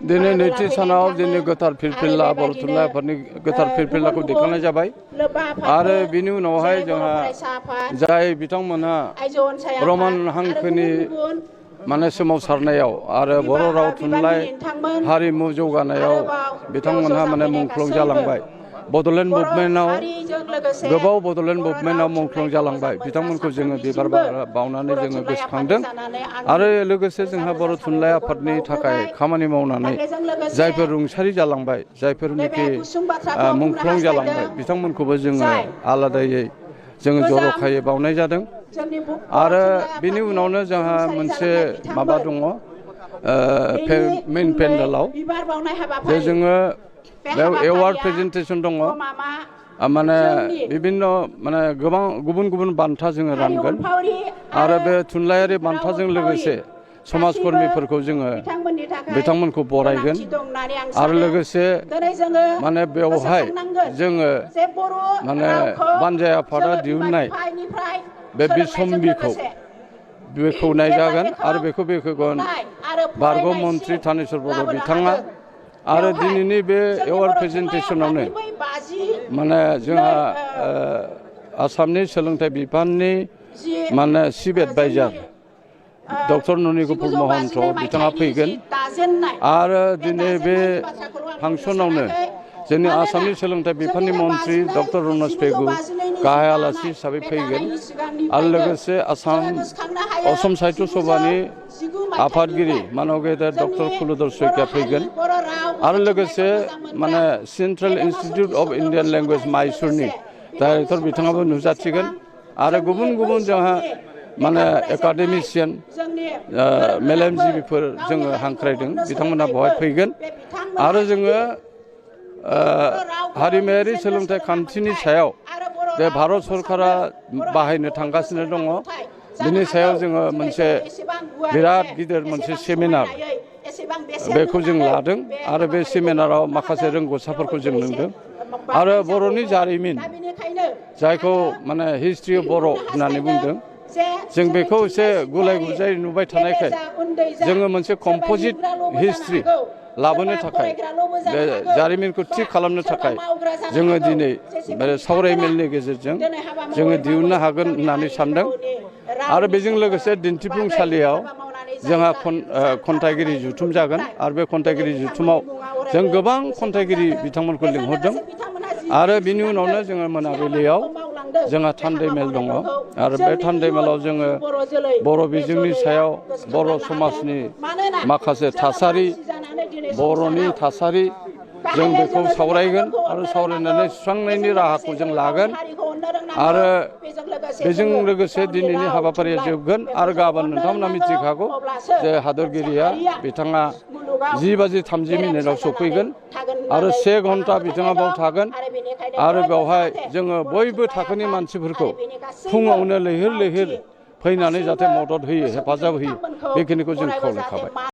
दिनै नैथि सानाव दिनै गोथार फिरफिला बर' थुनलाइ आफादनि गोथार फिरफिलाखौ दैखांनाय जाबाय आरो बिनि उनावहाय जोंहा जाय बिथांमोनहा रमान हांखोनि माने सोमावसारनायाव आरो बर' राव थुनलाइ हारिमु जौगानायाव बिथांमोनहा माने मुंख्लं जालांबाय बड'लेण्ड मुभमेन्टआव गोबाव बड'लेण्ड मुभमेन्टआव मुंख्लं जालांबाय बिथांमोनखौ जोङो बिबार बावनानै जोङो गोसोखांदों आरो लोगोसे जोंहा बर' थुनलाइ आफादनि थाखाय खामानि मावनानै जायफोर रुंसारि जालांबाय जायफोरनिखि मुंख्लं जालांबाय बिथांमोनखौबो जोङो आलादायै जोङो जर'खायै बावनाय जादों आरो बिनि उनावनो जोंहा मोनसे माबा दङ मेइन पेन्डेलाव जे जोङो बेयाव एवार्ड प्रेजेन्टेसन दङ माने बिभिन्न माने गोबां गुबुन गुबुन बान्था जोङो रानगोन आरो बे थुनलाइयारि बान्थाजों लोगोसे समाजकर्मिफोरखौ जोङो बिथांमोनखौ बरायगोन आरो लोगोसे माने बेवहाय जोङो माने बानजाय आफादा दिहुननाय बे बिसम्बिखौ बेखौ नायजागोन आरो बेखौ बेखेवगोन बारग' मन्त्रि थानेस्वर बर' बिथाङा आरो दिनैनि बे एवार्ड प्रेजेन्टेसनावनो माने जोंहा आसामनि सोलोंथाइ बिफाननि माने चिफ एडभाइजार डक्टर ननिगुपुर महन्त बिथाङा फैगोन आरो दिनै बे फांसनावनो जोंनि आसामनि सोलोंथाइ बिफाननि मन्त्रि डक्टर रनज पेगु गाहाय आलासि हिसाबै फैगोन आरो लोगोसे असम साहित्य सभानि आफादगिरि मानव गेदेर डक्टर कुलधर शइकिया फैगोन आरो लोगोसे माने central institute of Indian language माइसुरनि डाइरेक्टर बिथाङाबो नुजाथिगोन आरो गुबुन गुबुन जोंहा माने एकाडेमिसियान मेलेमजिबिफोर जोङो हांख्रायदों बिथांमोना बेवहाय फैगोन आरो जोङो हारिमायारि सोलोंथाइ खान्थिनि सायाव बे भारत सरकारा बाहायनो थांगासिनो दङ बिनि सायाव जोङो मोनसे बिराद गिदिर मोनसे सेमिनार बेखौ जों लादों आरो बे सेमिनाराव माखासे रोंग'साफोरखौ जों नुदों आरो बर'नि जारिमिन जायखौ माने हिस्ट्रि अफ बर' होननानै बुंदों जों बेखौ एसे गुलाय गुजाय नुबाय थानायखाय जोङो मोनसे कम्प'जिट हिस्ट्रि लाबोनो थाखाय बे जारिमिनखौ थि खालामनो थाखाय जोङो दिनै बे सावरायमेलनि गेजेरजों जोङो दिहुननो हागोन होननानै सानदों आरो बेजों लोगोसे दिन्थिफुंसालियाव जोंहा खन्थाइगिरि जुथुम जागोन आरो बे खन्थाइगिरि जुथुमाव जों गोबां खन्थाइगिरि बिथांमोनखौ लिंहरदों आरो बिनि उनावनो जोङो मोनाबिलियाव जोंहा थान्दै मेल दङ आरो बे थान्दै मेलाव जोङो बर' बिजोंनि सायाव बर' समाजनि माखासे थासारि बर'नि थासारि जों बेखौ सावरायगोन आरो सावरायनानै सुस्रांनायनि राहाखौ जों लागोन आरो बेजों लोगोसे दिनैनि हाबाफारिया जोबगोन आरो गाबोन नोंथांमोना मिथिखागौ जे हादरगिरिया बिथाङा 10:30 सफैगोन आरो 1 घन्टा बिथाङा बाव थागोन आरो बेवहाय जोङो बयबो थाखोनि मानसिफोरखौ फुङावनो लैहोर लैहोर फैनानै जाहाथे मदद होयो हेफाजाब होयो बेखिनिखौ जों खावलायखाबाय।